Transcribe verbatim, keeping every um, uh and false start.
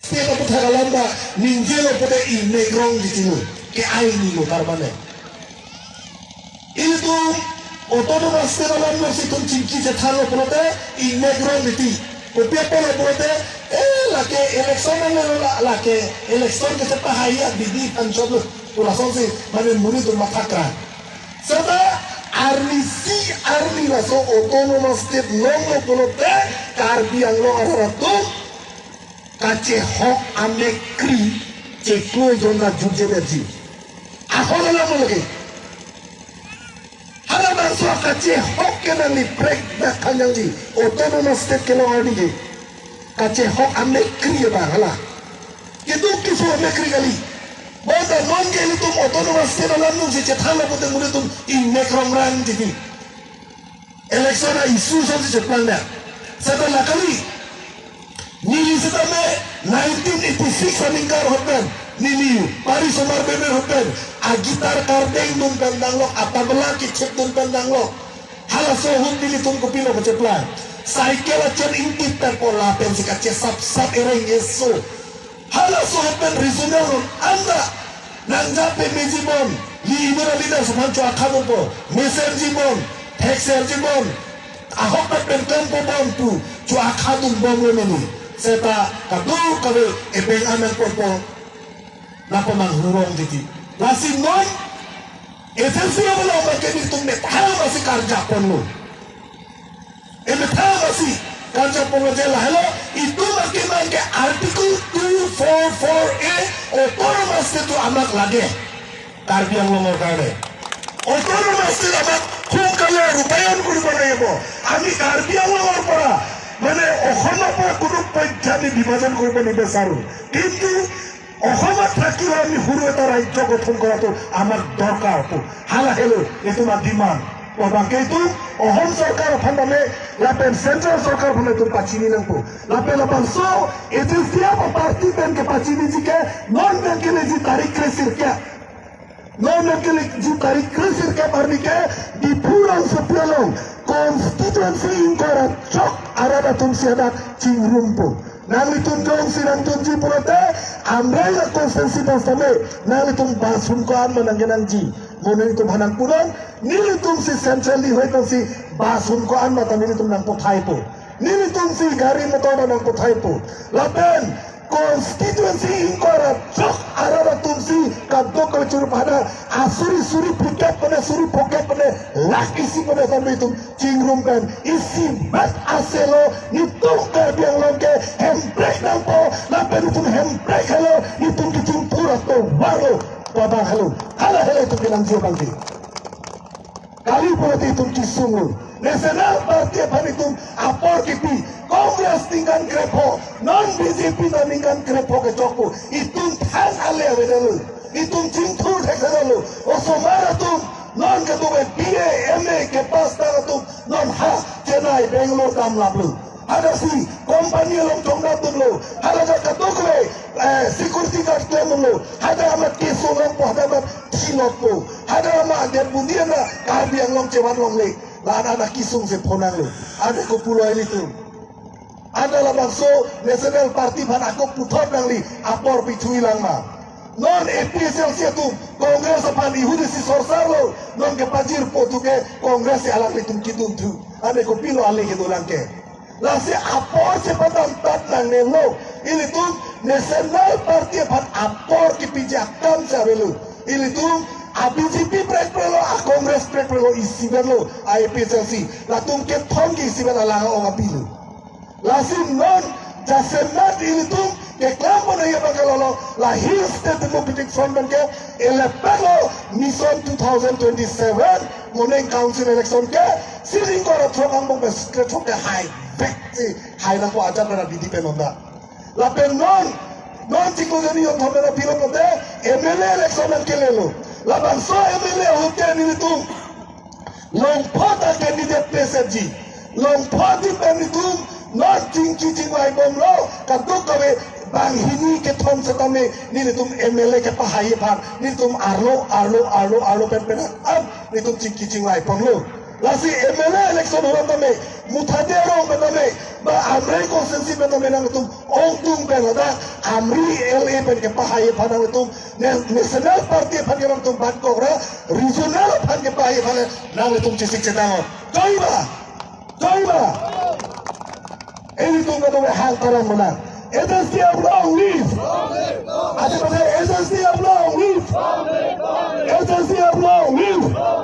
State aputhak alam ta ningjelo pote ingnek rong titi lo, ke ai ni lo tar mane. Ilitum autonomous state alam lo si itum chingki chethan lo pulote ingnek rong titi. Kopi apot lo pulote, eh, lake election ang lo la, lake election ke chepa hai ya didi panchot lo. Pu lasonsi mane monit atum mathakra. Seta arnisi arni laso autonomous state longlo pulote Karbi Anglong arat atum kachehok amekri cheklo jonta jutje berji. Ahok alam lo lake. Halabangso kachehok ke nangli prek dak khangjangji autonomous state kelong arni ke. Kachehok amekri abang hala. Keduk keso amekri kali. Bonta non ke ilitum autonomous state alam nung si chethan lo pote monit atum ingnek rong rang titi. Election a-issue asonsi cheplang na. Seta la kali. Neli setame nineteen eighty-six aningkan ahut pen, neli Pari Somar Bebe ahut pen agitar kardeng dun pen danglok, atabla kechip dun pen danglok. Halaso ahut nelitum kopilo kacheplang. Cycle achen ingtip pen po lapensi kachesap sap ereng eso. Halaso ahut pen regional ron anta nangjape meji bom, li inut a-leaders aphan cho-akha bompo, mesenji bom, thekserji bom, ahok pen pen klem po bom pu cho-akha dun bomlo meni. Seta kadokave ebeng anang porpo nangpamanghu rong titi. Lasi non H S C abang ke nelitum methang masi karjap ponlo. Emethang masi karjap pon je lahelo, itum akemang ke Article two four four A autonomous state atum amak lage. Karbi Anglongor karne autonomous state amak সোনকালে ৰূপায়ণ কৰিব লাগিব। আমি কাৰ্বি আংলঙৰ পৰা মানে অসমৰ পৰা কোনো পৰ্যায়ত বিভাজন কৰিব নিবিচাৰো, কিন্তু অসমত থাকিও আমি সৰু এটা ৰাজ্য গঠন কৰাটো আমাৰ দৰকাৰ। Pu hala helo itum a-demand. Pu abang ke itum Ahom চৰকাৰ aphan tame lapen central চৰকাৰ aphan itum pachini nangpo. Lapen labangso H S D F party pen kepachiniji ke non pen keleji tarik kre sirkep. Non pen keleji tarik kre sirkep arni ke Diphu rongsopi along constituency ingkoi ra throk arat atum si hadak chingrumpo. Nanglitum jongsi nangdunji pulote Amreng a-constituency pen tame nanglitum bus hum ko-an ma nangkenangji. Mo nelitum aphan nangpunon, nelitum si central lihoi tangsi bus hum ko-an ma ta nelitum nangpathaipo. Nelitum si gari motor ta nangpathaipo. Lapen constituency ingkoi ra throk arat atum si kadokave churu pada asuri suri phlikep pen, suri phokep pen, lakh isi pen tame itum chingrum pen isivet aselo, nelitum Karbi Anglong ke Hemprek nangpo, lapen itum Hemprek helo, itum kiching pura tovarlo, pu abang helo, hala helo itum kenangji abang ke. Kali pulote itum kesung lo. National Party aphan itum apor kipi. Congress ningkan krepho, non B J P ta ningkan krepho kechokpo. Itum thang ale avedetlo. Itum chingthur thekthedetlo. Osomar atum non kedo B A, M A kepass tang atum non ha Chennai, Bangalore damlaplo. Hadak si company along chongdam dunlo. Hadak kadokave, eh, security guard klem dunlo. Hadak amat keso longpo, hadak amat thilotpo. Hadak amat Derbuni ana Karbi Anglong chevan longle. La-an ana kesung si phonanglo. Ante kopulo ilitum. Ante labangso National Party aphan ako puthot nangli apor pithu-i lang ma. Non A P H L C atum Congress aphan ihudi si sorsarlo, non kepajirpo thu ke Congress si alanglitum kedun thu. Ante kopilo ale kedolang ke. Lasi apor chepadam tap nangnelo. Ilitum National Party aphan apor kipiji akam si avelo. Ilitum a-B J P prekprelo, a-Congress prekprelo, isivetlo, a-A P H L C. Latum kethom ke isivet alang ong apilo. Lasi non jasemet ilitum keklem pon ahi abang ke lolo, la Hill State Democratic Front abang ke elepetlo Mission two thousand twenty-seven, mo neng council election ke, sitting kora throk angbong pen kre throk ke haivek si hai nangpo ajat pen abidi pen onda. Lapen non, non chiklo jani yon thom pen apilo pote, M L A election nangkelelo. Labangso M L A ahut ke nelitum Longpho ta candidate pesetji. Longpho di pen nelitum non chingki chingvai bomlo, kadokave banghini kethom setame nelitum M L A kepahai aphan nelitum arlo, arlo, arlo, arlo pen pen am nelitum chingki chingvai bomlo. Lasi M L A election ho tame Muthane arong pen tame, ba Amreng constituency pen tame nangtum ongdung pen ladak Amri L A pen kepahai aphan nangtum, ne-, National Party aphan ke nangtum bangkok ra, regional aphan kepahai aphan nangtum chesik chetang. Joi ba? Joi ba? Ilitum kadokave hang taram mona. H S D F long live! Ati pada H S D F long live! H S D F long live!